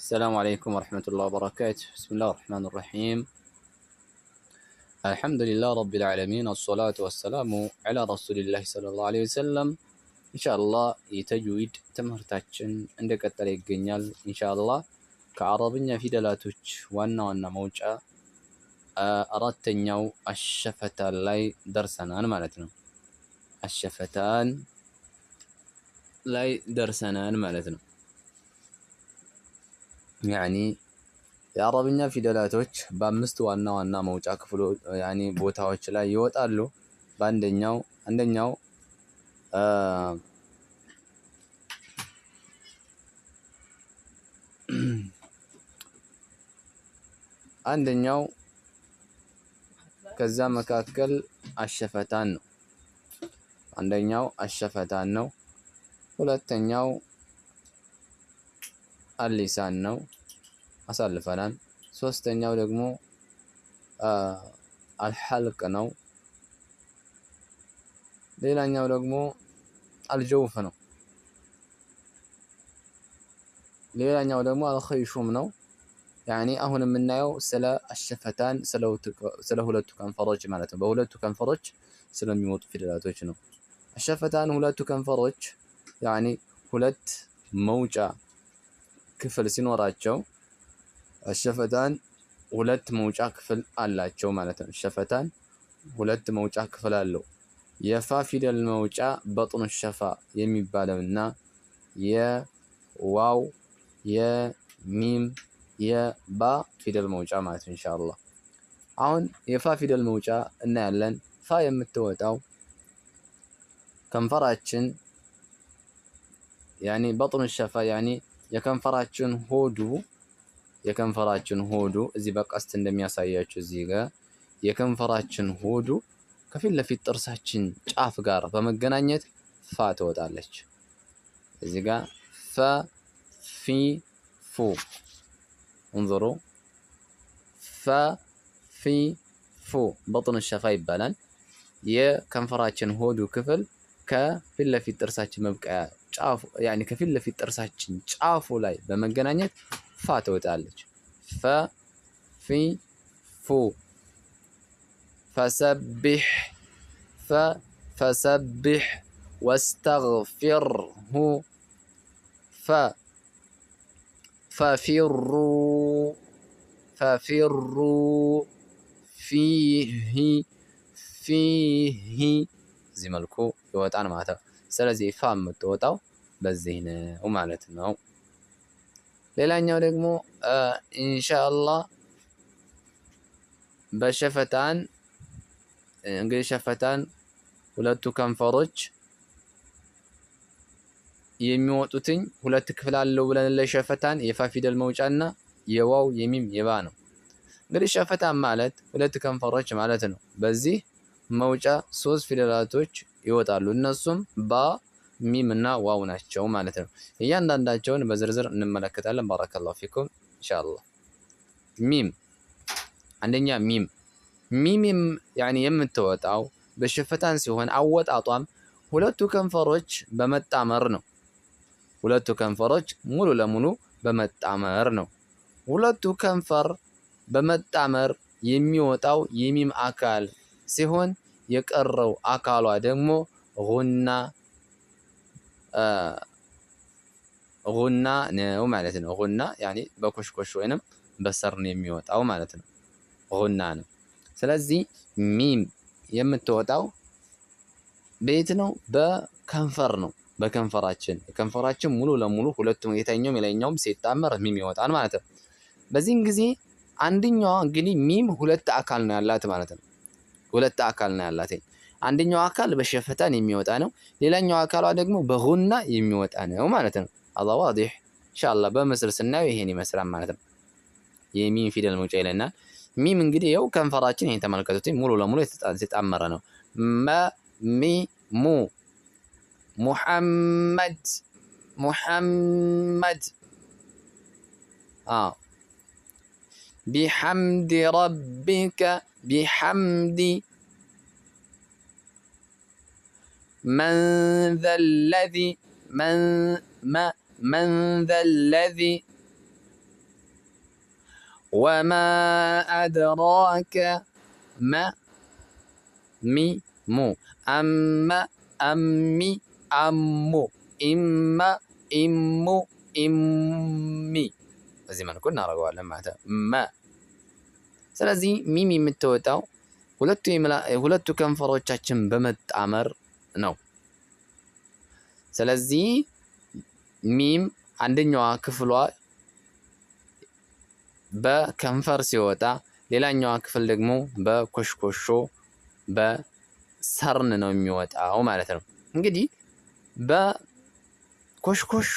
السلام عليكم ورحمة الله وبركاته. بسم الله الرحمن الرحيم. الحمد لله رب العالمين الصلاة والسلام على رسول الله صلى الله عليه وسلم። ኢንሻአላህ የተጅዊድ ትምህርታችን እንደቀጠለ ይገኛል። ኢንሻአላህ ከአረብኛ ፊደላቶች ዋና ዋና መውጫ አራተኛው አሸፈታን ላይ ደርሰናል ማለት ነው። አሸፈታን ላይ ደርሰናል ማለት ነው። ያኒ የአረብኛ ፊደላቶች በአምስት ዋና ዋና መውጫ ክፍሎች ያኒ ቦታዎች ላይ ይወጣሉ። በአንደኛው አንደኛው አንደኛው ከዛ መካከል አሸፈታን ነው። አንደኛው አሸፈታን ነው። ሁለተኛው አሊሳን ነው፣ አሳልፈናል። ሶስተኛው ደግሞ አልሐልቅ ነው። ሌላኛው ደግሞ አልጀውፍ ነው። ሌላኛው ደግሞ አልኸይሹም ነው። ያኒ አሁን የምናየው ስለ አሸፈታን ስለ ሁለቱ ከንፈሮች ማለት ነው። በሁለቱ ከንፈሮች ስለሚወጡ ፊደላቶች ነው። አሸፈታን ሁለቱ ከንፈሮች ያኒ ሁለት መውጫ ክፍል ሲኖራቸው አሸፈታን ሁለት መውጫ ክፍል አላቸው ማለት ነው። ሸፈታን ሁለት መውጫ ክፍል አለው። የፋ ፊደል መውጫ በጥኑ ሸፋ የሚባለውና የዋው የሚም የባ ፊደል መውጫ ማለት ነው። ኢንሻአላህ አሁን የፋ ፊደል መውጫ እናያለን። ፋ የምትወጣው ከንፈራችን ያኒ በጥኑ ሸፋ ያኒ የከንፈራችን ሆዱ የከንፈራችን ሆዱ እዚህ በቀስት እንደሚያሳያችሁ እዚህ ጋር የከንፈራችን ሆዱ ከፊት ለፊት ጥርሳችን ጫፍ ጋር በመገናኘት ፋ ትወጣለች። እዚህ ጋር ፈ ፊ ፉ እንظሩ ፈ ፊ ፉ በጥኑ ሸፋ ይባላል። የከንፈራችን ሆዱ ክፍል ከፊት ለፊት ጥርሳችን መብቀያ ጫፉ ያኒ ከፊት ለፊት ጥርሳችን ጫፉ ላይ በመገናኘት ፋ ትወጣለች። ፈ ፊ ፉ ፈሰቢሕ ፈ ፈሰቢሕ ወስተግፊርሁ ፈ ፈፊሩ ፈፊሩ ፊህ ፊህ እዚህ መልኩ ይወጣል ማለት ነው። ስለዚህ ፋ የምትወጣው በዚህ ነው ማለት ነው። ሌላኛው ደግሞ ኢንሻአላህ በሸፈታን እንግዲህ ሸፈታን ሁለቱ ከንፈሮች የሚወጡትኝ ሁለት ክፍል አለው ብለን ለሸፈታን የፋ ፊደል መውጫና የዋው የሚም የባ ነው። እንግዲህ ሸፈታን ማለት ሁለት ከንፈሮች ማለት ነው። በዚህ መውጫ ሶስት ፊደላቶች ይወጣሉ። እነሱም ባ፣ ሚም እና ዋው ናቸው ማለት ነው። እያንዳንዳቸውን በዝርዝር እንመለከታለን። ባረከላሁ ፊኩም ኢንሻአላህ። ሚም አንደኛ ሚም ሚም ያኒ የምትወጣው በሸፈታን ሲሆን አወጣጧም ሁለቱ ከንፈሮች በመጣመር ነው። ሁለቱ ከንፈሮች ሙሉ ለሙሉ በመጣመር ነው። ሁለቱ ከንፈር በመጣመር የሚወጣው የሚም አካል ሲሆን የቀረው አካሏ ደግሞ ጉና ጉና ነው ማለት ነው። ጉና ያኒ በኮሽኮሽ ወይንም በሰርን የሚወጣው ማለት ነው። ጉና ነው። ስለዚህ ሚም የምትወጣው በየት ነው? በከንፈር ነው። በከንፈራችን ከንፈራችን ሙሉ ለሙሉ ሁለቱም የታኛውም የላይኛውም ሲጣመር ሚም ይወጣል ማለት ነው። በዚህን ጊዜ አንደኛዋ እንግዲህ ሚም ሁለት አካል ነው ያላት ማለት ነው። ሁለት አካል ነው ያላት። አንደኛው አካል በሸፈታን የሚወጣ ነው። ሌላኛው አካሏ ደግሞ በጉና የሚወጣ ነው ማለት ነው። አላ ዋዲህ ኢንሻአላህ በምስል ስናየው ይሄን ይመስላል ማለት ነው። የሚም ፊደል መውጫ ይለናል። ሚም እንግዲህ ይኸው ከንፈራችን ይሄን ተመልከቱት፣ ሙሉ ለሙሉ የተጣመረ ነው። መ ሚ ሙ ሙሐመድ ሙሐመድ ቢሐምዲ ረቢከ ቢሐምዲ መን ዘለዚ መን ዘለዚ وما أدراك መ ሚ ሙ አመ አሚ አሙ ኢመ ኢሙ ኢሚ በዚህ መልኩ እናደርገዋለን ማለት ነው። መ ስለዚህ ሚም የምትወጣው ሁለቱ ከንፈሮቻችን በመጣመር ነው። ስለዚህ ሚም አንደኛዋ ክፍሏ በከንፈር ሲወጣ፣ ሌላኛዋ ክፍል ደግሞ በኮሽኮሾ በሰርን ነው የሚወጣው ማለት ነው። እንግዲህ በኮሽኮሾ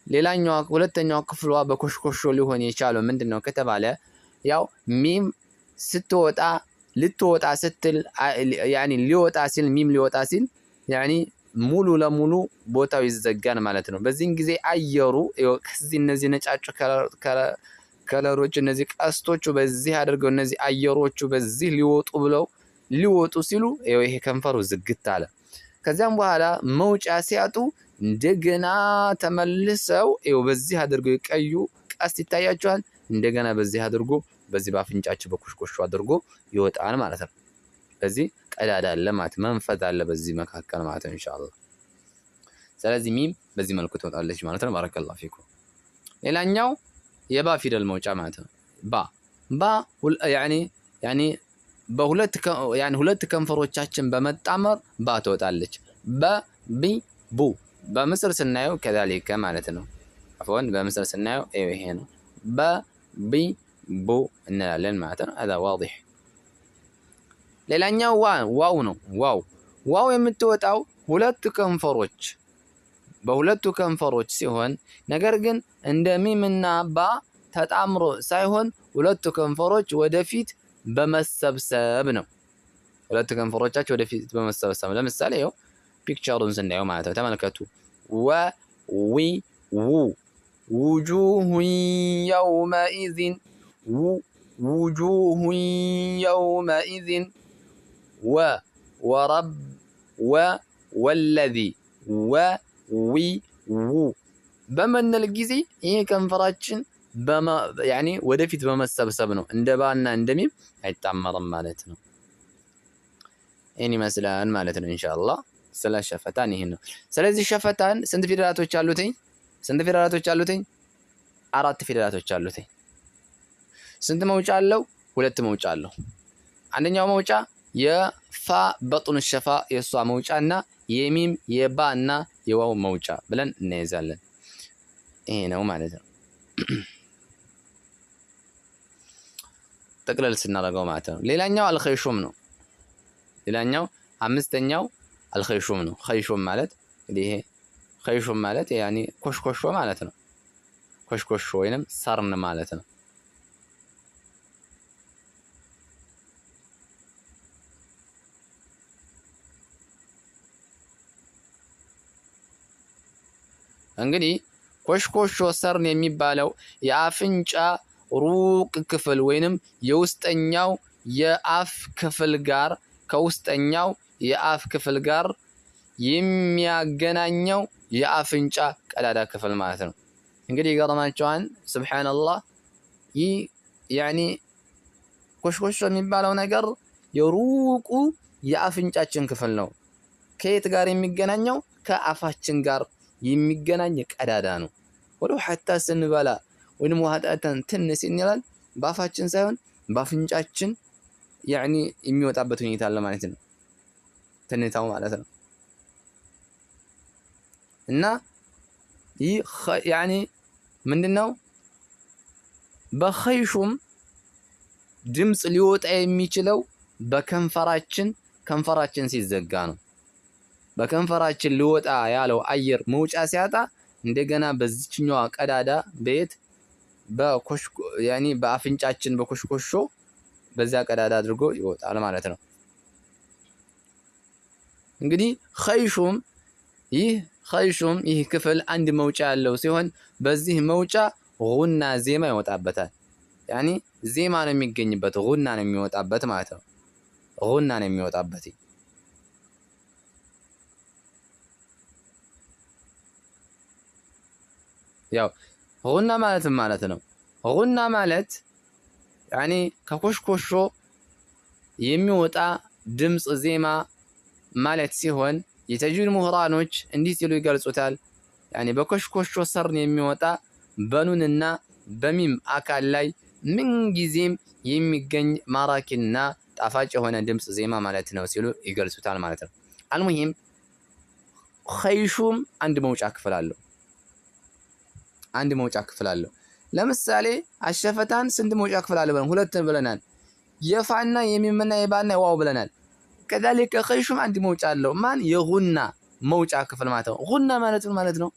ሌላኛዋ ሁለተኛዋ ክፍሏ በኮሽኮሾ ሊሆን የቻለው ምንድን ነው ከተባለ ያው ሚም ስትወጣ ልትወጣ ስትል ያኒ ሊወጣ ሲል ሚም ሊወጣ ሲል ያኒ ሙሉ ለሙሉ ቦታው ይዘጋል ማለት ነው። በዚህን ጊዜ አየሩ ከዚህ እነዚህ ነጫጭ ከለሮች እነዚህ ቀስቶቹ በዚህ አድርገው እነዚህ አየሮቹ በዚህ ሊወጡ ብለው ሊወጡ ሲሉ ይሄ ከንፈሩ ዝግት አለ። ከዚያም በኋላ መውጫ ሲያጡ እንደገና ተመልሰው ይኸው በዚህ አድርገው የቀዩ ቀስት ይታያቸዋል። እንደገና በዚህ አድርጎ በዚህ በአፍንጫቸው በኮሽኮሾ አድርጎ ይወጣል ማለት ነው። በዚህ ቀዳዳ አለ ማለት መንፈዝ አለ በዚህ መካከል ማለት ነው ኢንሻአላህ። ስለዚህ ሚም በዚህ መልኩ ትወጣለች ማለት ነው። ባረከላሁ ፊኩም። ሌላኛው የባ ፊደል መውጫ ማለት ነው። ባ ባ ያኒ በሁለት ያኒ ሁለት ከንፈሮቻችን በመጣመር ባ ትወጣለች። በ ቢ ቡ በምስል ስናየው ከዛሊከ ማለት ነው። አፈወን በምስል ስናየው ይሄ ነው። በ ቢ ቡ እንላለን ማለት ነው። هذا واضح። ሌላኛው ዋው ነው። ዋው ዋው የምትወጣው ሁለቱ ከንፈሮች በሁለቱ ከንፈሮች ሲሆን ነገር ግን እንደ ሚምና ባ ተጣምሮ ሳይሆን ሁለቱ ከንፈሮች ወደፊት በመሰብሰብ ነው። ሁለቱ ከንፈሮቻቸው ወደፊት በመሰብሰብ ለምሳሌ ይኸው picture ኡን ስናየው ማለት ነው። ተመልከቱ። ወ ዊ ው وجوه يومئذ وجوه يومئذ ወ ወረብ ወ والذي ወ ዊ ው በምንል ጊዜ ይሄ ከንፈራችን ያኔ ወደፊት በመሰብሰብ ነው። እንደ ባና እንደ ሚም አይጣመርም ማለት ነው። ይህን ይመስላል ማለት ነው። ኢንሻአላህ ስለ شفتان ይህን ነው። ስለዚህ شفتان ስንት ፊደላቶች አሉትኝ? ስንት ፊደላቶች አሉትኝ? አራት ፊደላቶች አሉትኝ። ስንት መውጫ አለው? ሁለት መውጫ አለው። አንደኛው መውጫ የፋ بطن الشفة የእሷ መውጫና የሚም የባ እና የዋው መውጫ ብለን እናይዛለን። ይሄ ነው ማለት ነው። ጠቅለል ስናደርገው ማለት ነው። ሌላኛው الخيشوم ነው። ሌላኛው አምስተኛው الخيشوم ነው። خيشوم ማለት እንግዲህ ይሄ خيشوم ማለት ያኒ ኮሽኮሾ ማለት ነው። ኮሽኮሾ ወይንም ሰርን ማለት ነው። እንግዲህ ኮሽኮሾ ሰርን የሚባለው የአፍንጫ ሩቅ ክፍል ወይንም የውስጠኛው የአፍ ክፍል ጋር ከውስጠኛው የአፍ ክፍል ጋር የሚያገናኘው የአፍንጫ ቀዳዳ ክፍል ማለት ነው። እንግዲህ ይገርማቸዋን ሱብሓነላህ። ይህ ያኒ ኮሽኮሾ የሚባለው ነገር የሩቁ የአፍንጫችን ክፍል ነው። ከየት ጋር የሚገናኘው? ከአፋችን ጋር የሚገናኝ ቀዳዳ ነው። ወደ ሐታ ስንበላ ወይንም ውሃ ጠጥተን ትን ሲንላል በአፋችን ሳይሆን በአፍንጫችን ያኒ የሚወጣበት ሁኔታ አለ ማለት ነው። ትንታው ማለት ነው። እና ይህ ያኒ ምንድነው? በኸይሹም ድምፅ ሊወጣ የሚችለው በከንፈራችን ከንፈራችን ሲዘጋ ነው። በከንፈራችን ሊወጣ ያለው አየር መውጫ ሲያጣ እንደገና በዚችኛዋ ቀዳዳ በየት በኮሽኮ ያኒ በአፍንጫችን በኮሽኮሾ በዚያ ቀዳዳ አድርጎ ይወጣል ማለት ነው። እንግዲህ ኸይሹም ይህ ኸይሹም ይህ ክፍል አንድ መውጫ ያለው ሲሆን በዚህ መውጫ ጉና ዜማ ይወጣበታል። ያኒ ዜማ ነው የሚገኝበት፣ ጉና ነው የሚወጣበት ማለት ነው። ጉና ነው የሚወጣበት። ያው ጉና ማለት ማለት ነው። ጉና ማለት ያኒ ከኮሽኮሾ የሚወጣ ድምፅ ዜማ ማለት ሲሆን የተጅዊድ ምሁራኖች እንዲህ ሲሉ ይገልጹታል። ያኒ በኮሽኮሾ ሰርን የሚወጣ በኑንና በሚም አካል ላይ ምንጊዜም የሚገኝ ማራኪና ጣፋጭ የሆነ ድምፅ ዜማ ማለት ነው ሲሉ ይገልጹታል ማለት ነው። አልሙሂም ኸይሹም አንድ መውጫ ክፍል አለው። አንድ መውጫ ክፍል አለው። ለምሳሌ አሸፈታን ስንት መውጫ ክፍል አለው ብለን? ሁለት ብለናል። የፋና የሚምና የባና የዋው ብለናል። ከዛሊከ ኸይሹም አንድ መውጫ አለው። ማን? የጉና መውጫ ክፍል ማለት ነው። ጉና ማለት ምን ማለት ነው?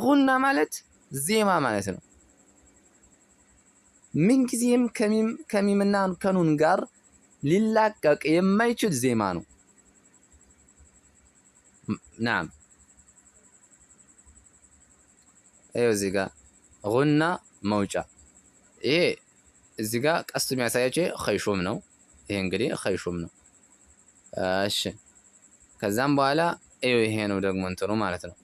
ጉና ማለት ዜማ ማለት ነው። ምንጊዜም ከሚምና ከኑን ጋር ሊላቀቅ የማይችል ዜማ ነው። ናም፣ ይኸው እዚህ ጋር ጉና መውጫ፣ ይሄ እዚህ ጋር ቀስቱ የሚያሳያቸው ኸይሹም ነው። ይሄ እንግዲህ ኸይሹም ነው። እሺ፣ ከዛም በኋላ ይኸው ይሄ ነው ደግሞ እንትኑ ማለት ነው።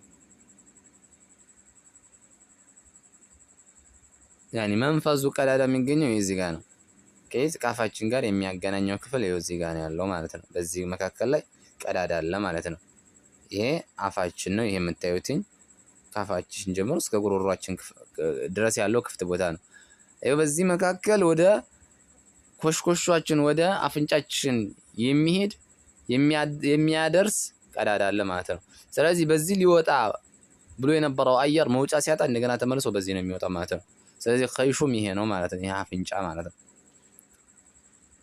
ያኒ መንፈዙ ቀዳዳ የሚገኘው እዚህ ጋር ነው። ከየት? ቃፋችን ጋር የሚያገናኘው ክፍል ይኸው እዚህ ጋር ነው ያለው ማለት ነው። በዚህ መካከል ላይ ቀዳዳ አለ ማለት ነው። ይሄ አፋችን ነው። ይሄ የምታዩትኝ ካፋችን ጀምሮ እስከ ጉሮሯችን ድረስ ያለው ክፍት ቦታ ነው። ይኸው በዚህ መካከል ወደ ኮሽኮሿችን ወደ አፍንጫችን የሚሄድ የሚያደርስ ቀዳዳ አለ ማለት ነው። ስለዚህ በዚህ ሊወጣ ብሎ የነበረው አየር መውጫ ሲያጣ እንደገና ተመልሶ በዚህ ነው የሚወጣው ማለት ነው። ስለዚህ ኸይሹም ይሄ ነው ማለት ነው። ይሄ አፍንጫ ማለት ነው፣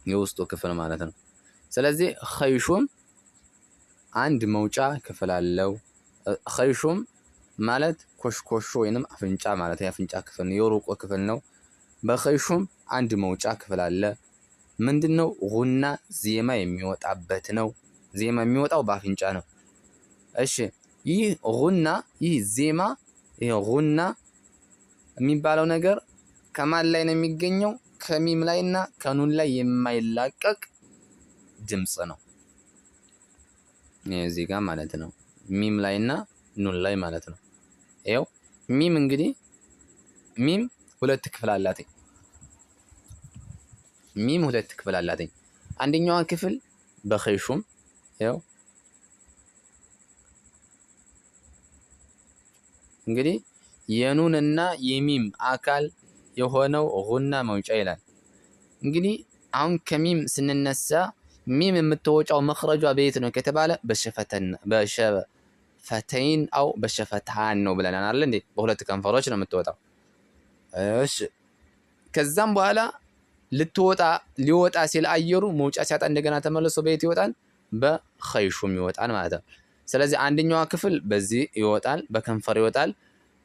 የውስጡ ክፍል ማለት ነው። ስለዚህ ኸይሹም አንድ መውጫ ክፍል አለው። ኸይሹም ማለት ኮሽኮሾ ወይንም አፍንጫ ማለት ነው። የአፍንጫ ክፍል ነው፣ የሩቁ ክፍል ነው። በኸይሹም አንድ መውጫ ክፍል አለ። ምንድነው? ጉና ዜማ የሚወጣበት ነው። ዜማ የሚወጣው በአፍንጫ ነው። እሺ፣ ይህ ጉና፣ ይህ ዜማ፣ ይህ ጉና የሚባለው ነገር ከማን ላይ ነው የሚገኘው? ከሚም ላይና ከኑን ላይ የማይላቀቅ ድምጽ ነው። እዚህ ጋር ማለት ነው። ሚም ላይና ኑን ላይ ማለት ነው። ይኸው ሚም፣ እንግዲህ ሚም ሁለት ክፍል አላት። ሚም ሁለት ክፍል አላት። አንደኛዋ ክፍል በኸይሹም፣ ይኸው እንግዲህ የኑንና የሚም አካል የሆነው ጉና መውጫ ይላል። እንግዲህ አሁን ከሚም ስንነሳ ሚም የምትወጫው መኽረጇ በየት ነው ከተባለ በሸፈተይን አው በሸፈታን ነው ብለናል አይደል እንዴ? በሁለት ከንፈሮች ነው የምትወጣው። እሺ፣ ከዛም በኋላ ልትወጣ ሊወጣ ሲል አየሩ መውጫ ሲያጣ እንደገና ተመልሶ በየት ይወጣል? በኸይሹም ይወጣል ማለት ነው። ስለዚህ አንደኛዋ ክፍል በዚህ ይወጣል፣ በከንፈር ይወጣል።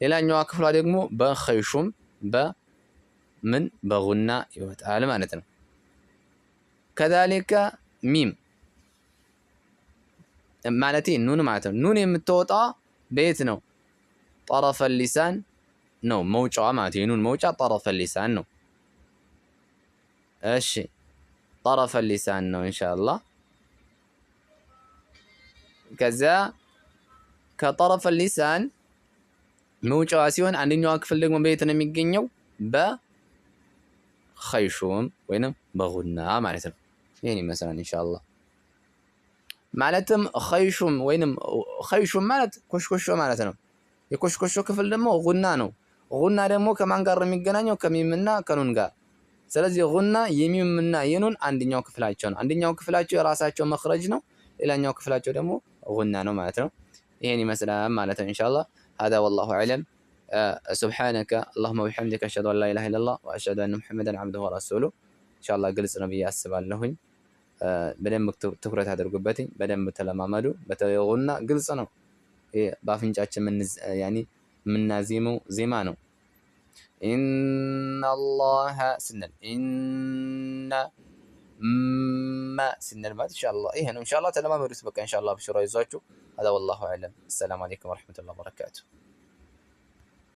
ሌላኛዋ ክፍሏ ደግሞ በኸይሹም በምን በጉና ይወጣል ማለት ነው። ከዛሊከ ሚም ማለት ኑን ማለት ነው። ኑን የምትወጣ በየት ነው? ጠረፈ ሊሳን ነው መውጫዋ ማለት ነው። የኑን መውጫ ጠረፈ ሊሳን ነው። እሺ፣ ጠረፈ ሊሳን ነው ኢንሻአላህ። ከዛ ከጠረፈ ሊሳን መውጫዋ ሲሆን አንደኛዋ ክፍል ደግሞ በየት ነው የሚገኘው? በኸይሹም ወይንም በጉና ማለት ነው። ይህን ይመስላል ኢንሻአላህ። ማለትም ኸይሹም ወይንም ኸይሹም ማለት ኮሽኮሾ ማለት ነው። የኮሽኮሾ ክፍል ደግሞ ጉና ነው። ጉና ደግሞ ከማን ጋር ነው የሚገናኘው? ከሚምና ከኑን ጋር። ስለዚህ ጉና የሚምና የኑን አንደኛው ክፍላቸው ነው። አንደኛው ክፍላቸው የራሳቸው መኽረጅ ነው። ሌላኛው ክፍላቸው ደግሞ ጉና ነው ማለት ነው። ይሄን ይመስላል ማለት ነው ኢንሻአላህ። هذا والله أعلم. سبحانك اللهم وبحمدك أشهد أن لا إله إلا الله وأشهد أن محمدا عبده ورسوله። ኢንሻአላህ ግልጽ ነው ብዬ አስባለሁኝ። በደንብ ትኩረት አድርጉበት፣ በደንብ ተለማመዱ። በተለይ ጉና ግልጽ ነው። ይሄ በአፍንጫችን ያኒ የምናዜመው ዜማ ነው። ኢነላህ ስንል፣ ኢነ ማ ስንል ማለት ኢንሻአላህ ይሄ ነው። ኢንሻአላህ ተለማመዱት። በቃ ኢንሻአላህ ብሽራ ይዟችሁ። هذا والله أعلم። السلام عليكم ورحمة الله وبركاته።